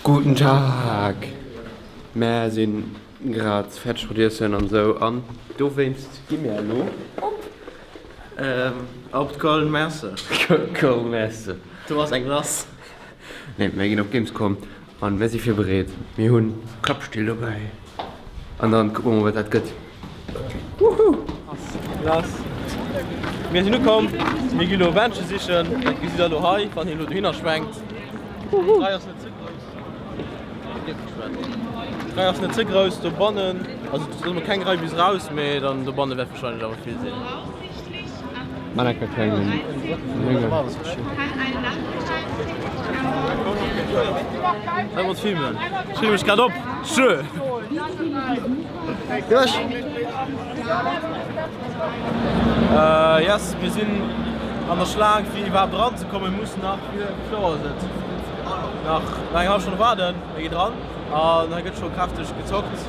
Guten Tag! Mär sinn grad fäerdeg mat iessen an esou an dowéinst gi mär elo op. Op d'Kölnmesse. Kölnmesse. Do ass eng lass. Nee, mär ginn op d'Gamescom an mär si virbereet. Mir hunn Klappstill dobäi an dann kucke mer mol wat dat gëtt. Woohoo! Lass. Mir sinn ukomm. Mir gi lo Bänche sichen. Dat gesitt der elo hei, wann hien elo dohinner schwenkt. D'Rei ass net ze grouss. D'Rei ass net ze grouss dobannen. Also et ass emol keng Rei bis raus, mee dann dobanne wäert wahrscheinlech awer vill sinn. Mat enker klengen Hei mat filmen. Ech filme mech grad op. Schö. Yes, mir sinn an der Schlaang fir iwwerhaapt eran ze kommen. Mir mussen nach, wéi vill Auer ass et? Nach eng hallef Stonn waarden. Mir ginn dran an hei gëtt scho kräfteg gezockt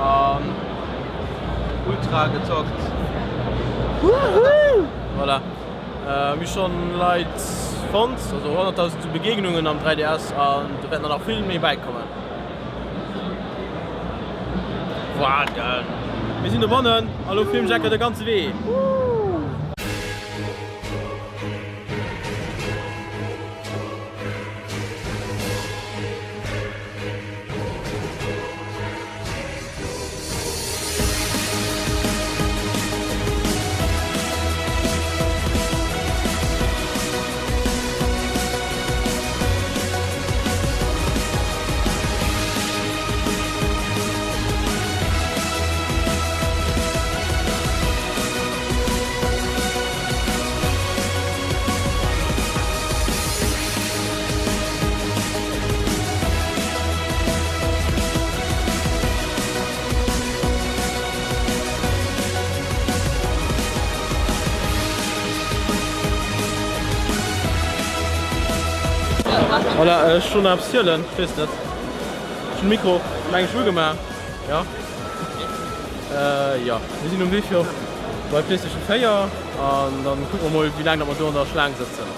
an ultra gezockt. Voilà. Mir hu schonn Leit fonnt, also 100.000 Begegnungen am 3DS an do wäerten der nach vill méi bäikommen. Waarden. Mir sinn dobannen a lo filmen ech enker de ganze Wee. Voilà, ech schon eppes zielen, ech weess net. Ech hunn de Mikro meng ech ugemaach, jo. Jo, mir sinn um Wee fir op bei PlayStation 4 an dann kucke mer mol wéi laang datt mer do an der Schlaang sëtzen.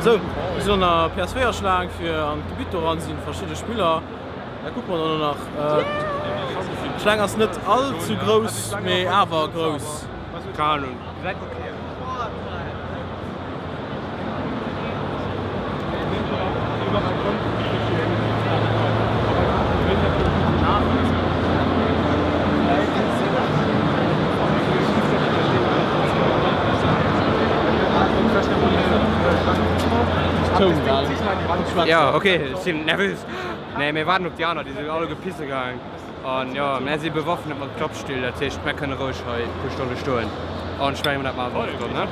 Sou, mir sinn an der PS4 Schlaang fir an d'Gebitt do ran, sinn verschidde Spiller, da kucke mer dann nach. D'Schlaang ass net all ze grouss, mee awer grouss. Keng Ahnung. Jo ok, ech sinn nervös. Nee mir waarden op déi aner, déi sinn alleguer pisse gaang. An jo, mär si bewaffnet mat Klappstill, dat heescht mär kënne roueg hei e puer Stonne stoen. An ech mengen dat maache mer och dann, ne?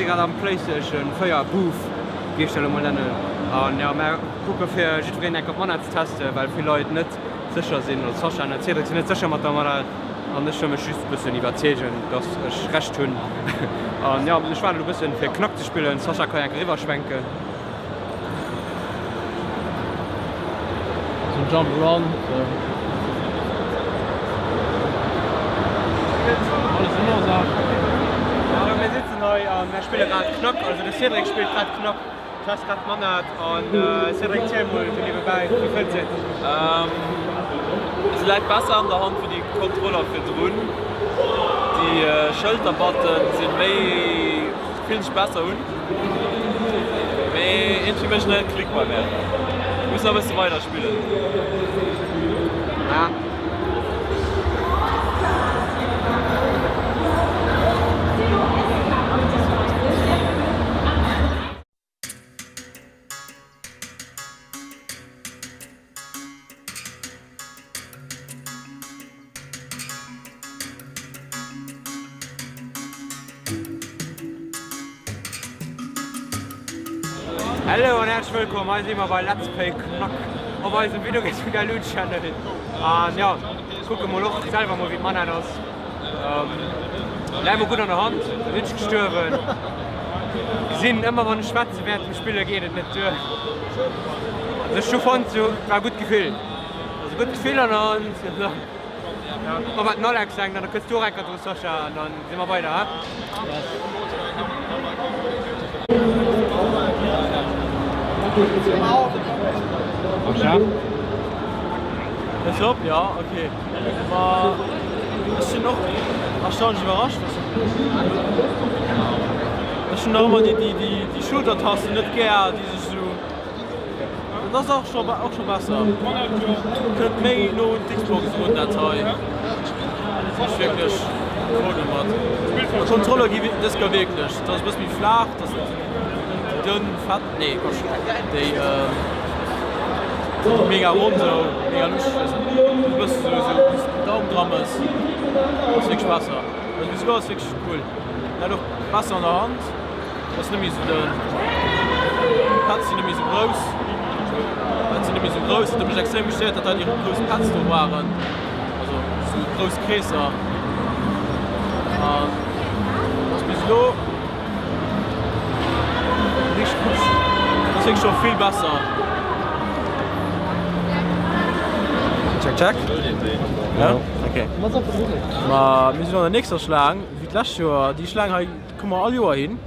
si grad am Playstation 4 Booth, géif ech dat elo mol nennen. An jo, mär kucke fir jiddwereen eng Kéier d'Manette ze testen, well vill Leit net sécher sinn, also Sascha an den Cédric sinn net sécher mat der Manette an ech wëll mech just e bëssen iwwerzeegen, dass ech Recht hunn. An jo, ech waarden elo e bëssen fir Knack ze spillen. Sascha ka jo eng Kéier eriwwerschwenken. Sou Jump Run, sou. Alles in Ordnung. Also mir sitzen hei a mir spille grad Knack, also de Cédric spillt grad Knack. Test grad d'Manette an Cédric ziel mol sou niewebäi, wéi fënns de et? Se läit besser an der Hand wéi déi Kontroller virdrun. Déi Schëlterbutton sinn méi, fillen sech besser un. Mee iergendwéi mécht et net Klick bei mär. Muss nach e bësse weider spillen. Hello an häerzlech wëllkomm, hei si mer bei Let's Play Knack op eisem Video Games with Galou Channel. An jo, kucke mol och selwer mol wéi d'Manette ass. Läit mer gutt an der Hand, sinn ech gestuerwen. Gesinn ëmmer wann ech schwätze während dem Spille geet et net duer. Also ech hu fonnt sou, war e gutt Gefill. Also gutt Gefill an der Hand. Ja, kuck mol wat den Alex denkt an da kënns du och eng Kéier dru Sascha an dann gesi mer weider, he? Sascha? Ech op, ja, ok. Ma ech sinn och erstaunlech iwwerrascht. Ech hunn nach ëmmer déi Schultertasten net gär, déi sech esou. Dat ass och scho och scho besser. Kënnt méi no un d'Xbox erun dat hei. Sinn ech wierklech frou domat. D'Kontroller gi dës Kéier wierklech, dat ass e bësse méi flaach, dat ass net déi dënn fett, nee Quatsch, déi déi mega ronn sou, mega lusch, weess net, e bësse sou sou wou s de den Daum dra mëss. Ass wierklech besser. Also bis elo ass wierklech cool. Läit och besser an der Hand. Ass net méi sou den Pads sinn net méi sou grouss. Pads sinn net méi sou grouss. Dat huet mech extrem gestéiert, datt hei déi grouss Pads do waren. Also sou grouss Kreesser. An ass bis elo richteg gutt. Ass wierklech scho vill besser. Check check. Ja? Okay. Ma mir sinn an der nächster Schlaang, wéi d'lescht Joer. Déi Schlaang hei. Komme mer all Joer hin,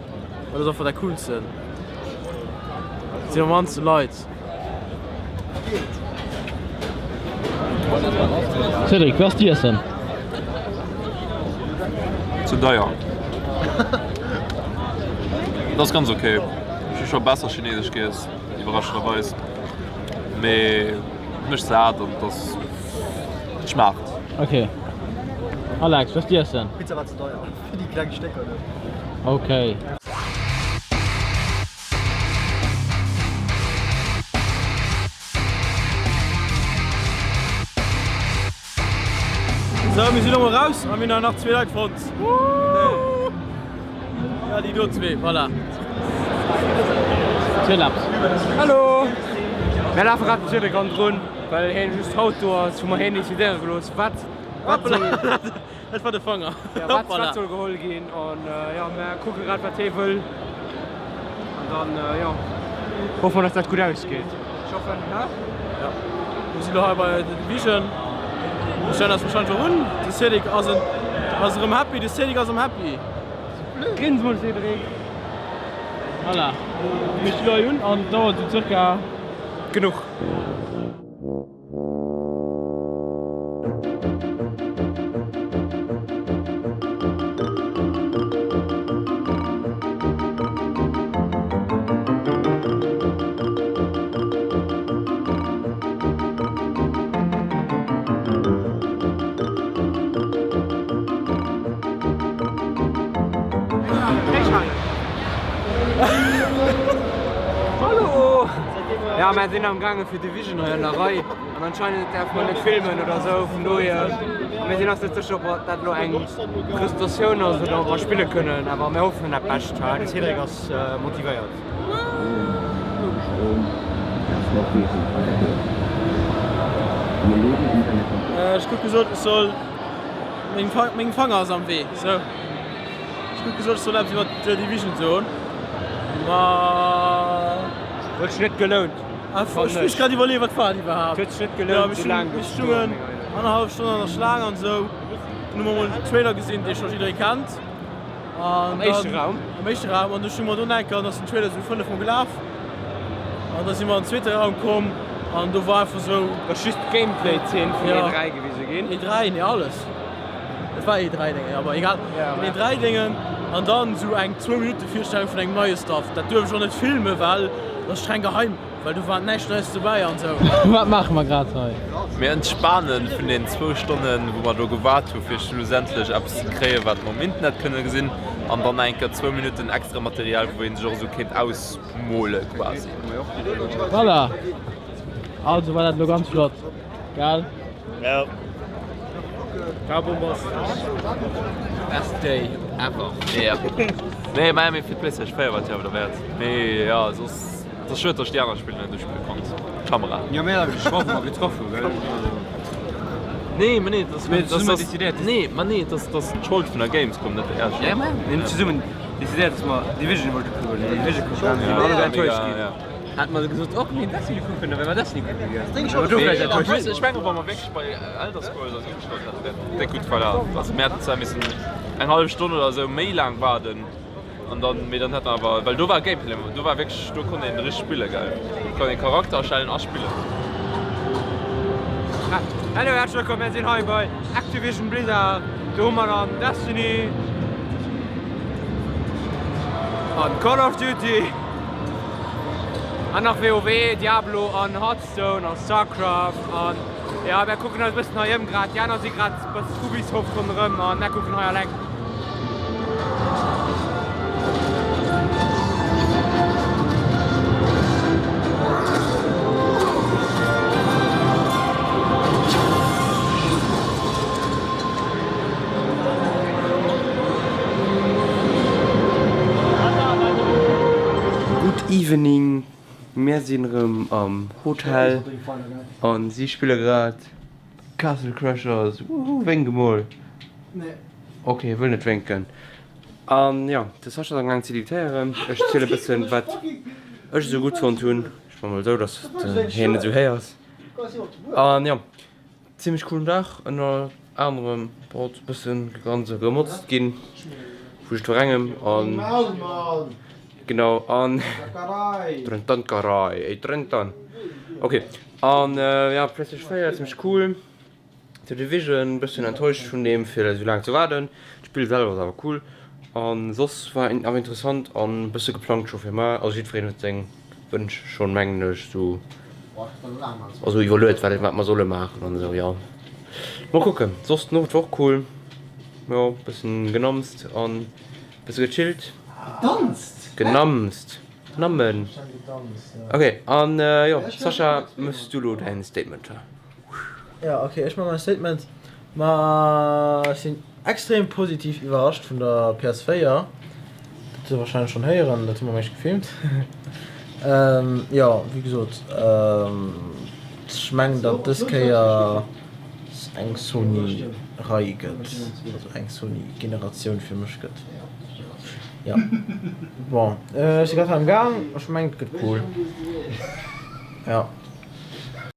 well dat ass einfach dat coolsten. Et sinn am mannsten Leit. Cédric, wéi ass d'Iessen? Ze deier. Et ass ganz ok. Ech hu scho besser chinesesch giess, iwwerraschenderweis. Mee et mécht sat an et ass, et schmaacht. Ok. Alex, wéi ass d'Iessen? Pizza war ze deier. Fir déi kleng Stécker do. Ok. Sou, mir sinn elo mol raus a mir hunn nach zwee Leit fonnt. Ja, déi do zwee, voilà. Ziel eppes. Hallo! Mir lafe grad dem Cédric hannendrun, well hien just haut do ass, hu mer hien decidéiere gelooss, wat wat soll. Dat war de Fanger. Ja, wat, wat soll geholl ginn an jo, mer kucke grad wat hee wëll an dann jo, hoffe mer dass dat gutt ausgeet. Ech hoffen, hä? Ja, mir sinn elo hei bei The Division. Mir stellen eis wahrscheinlech och un. De Cédric ass en, ass erëm happy, de Cédric ass erëm happy. Grins mol Cédric. Voilà, mir stinn elo hei un an et dauert esou zirka. Genuch. Hallo! Ja, mir sinn am gaange fir Division hei an der Rei an anscheinend däerf mer net filmen oder sou, vun dohier. A mir sinn eis net sécher, ob dat elo eng Presentatioun ass oder ob mer spille kënnen, awer mir hoffen dat Bescht. De Cédric ass motivéiert. Ech krut gesot ech soll, meng Fanger ass am Wee, sou. Ech krut gesot ech soll eppes iwwer The Division soen, ma. Huet sech net gelount. Ech hu mech grad iwwerleeën, wat war dat iwwerhaapt? Huet sech net gelount, sou laang do ze stoen. Annerhallef Stonn an der Schlaang an esou. Dunn hu mer mol den Trailer gesinn, dee scho jidderee kennt. Am éischte Raum. Am éischte Raum. An du sti mer do enker, an ass den Trailer esou 5 mol gelaf. An da si mer an den zweete Raum komm an do war einfach esou. Da ass just d'Gameplay-Zeen vun E3 gewise ginn. E3, nee alles. Et war E3-Déngen, jo, ma egal. Den E3-Déngen an dann esou eng zwou Minutte Virstellung vun engem neie Stuff. Dat duerf ech och net filmen, well dat ass streng geheim, well do war näischt Neies dobäi an esou. Wat maache mer grad hei? Mir entspanen vun den zwou Stonnen, wou mer do gewaart hu fir schlussendlech eppes ze kréien, wat mer um Internet kënne gesinn, an dann eng Kéier zwou Minutten extra Material, wou ee sech och esou kéint ausmole quasi. Voilà, also war dat elo ganz flott, gell? Ja. War bombastesch. Best day ever. Ja. Nee, mä mee fir d'Playstation 4 war et jo awer derwäert. Mee ja, soss, et ass schued, datt ech déi aner Spiller net uspille konnt. D'Kamera. Jo, mir hunn awer getroffen, getroffen, gell? Nee, mä nee, dat ass, Mir hunn dat zesummen ass, decidéiert, nee, mä nee, dat ass, dat ass d'Schold vun der Gamescom, net der Ärscht. Ja, mä mir hunn zesummen decidéiert, datt mer Division wollte kucken, well Division kucken, an du sinn mer alleguer enttäuscht ginn. Ja. Hätte mer gesot, och mir Destiny kucken, da wäre mer Destiny kucke gaangen. Awer do vläicht enttäuscht. Ech mengen, wa mer wierklech bei Elder Scrolls eis ugestallt hätten, wär et déck gutt verlaf. Also mir hätten zwar missen eng hallef Stonn oder esou méi laang waarden, an dann, mee dann hätt mer awer, well do war Gameplay, do war wierklech, do konnt een richteg spillen, gell, do konnt een Charakter erstellen a spillen. Hallo, herzlech wëllkomm, mir sinn hei bei Activision Blizzard, do hu mer dann Destiny an Call of Duty. An nach WoW, Diablo an Hearthstone a Starcraft an ja mär kucken eis e bëssen hei ëm grad. Déi aner si grad bëssen Ubisoft ronderëm an mär kucken hei alleng. Good evening, mir sinn erëm am Hotel an si spille grad Castle Crashers. Woohoo, wénk emol. Ok, hie wëll net wénken. An jo, de Sascha ass am gaang ze editéieren. Ech ziele bëssen wat ech esou gutt fonnt hunn. Ech man mol esou, dass hien net esou héiers. An jo. Zimmlech coolen Dag, ënner anerem haut bëssen gegranzt a gemotzt ginn vu jiddwerengem an genau an Trentankarei ey Trentan ok an ja Playstation 4 zimmlech cool, The Division bëssen enttäuscht vun deem fir esou laang ze waarden, d'Spill selwer ass awer cool an soss war awer interessant an bësse geplangt scho fir mar, also jiddwereen huet seng Wënsch schon mengen ech sou also iwwerluet wat wat mer solle maachen an esou jo mol kucken soss den Owend war och cool jo bëssen genamst an bësse gechillt Gedanzt? Genamst nammen ok an jo Sascha mëss du lo däin Statement. Jo ok ech man mäin Statement. Ma ech sinn extrem positiv iwwerrascht vun der PS4. Dat hutt der wahrscheinlech schonn héieren, dat hu mer nämlech gefilmt. Jo, wéi gesot, ech mengen, datt dës Kéier eng Sony-Rei gëtt, also eng Sony-Generatioun fir mech gëtt. Jo, bon, ech si grad hei am Gaang, ech mengen, et gëtt cool. Jo.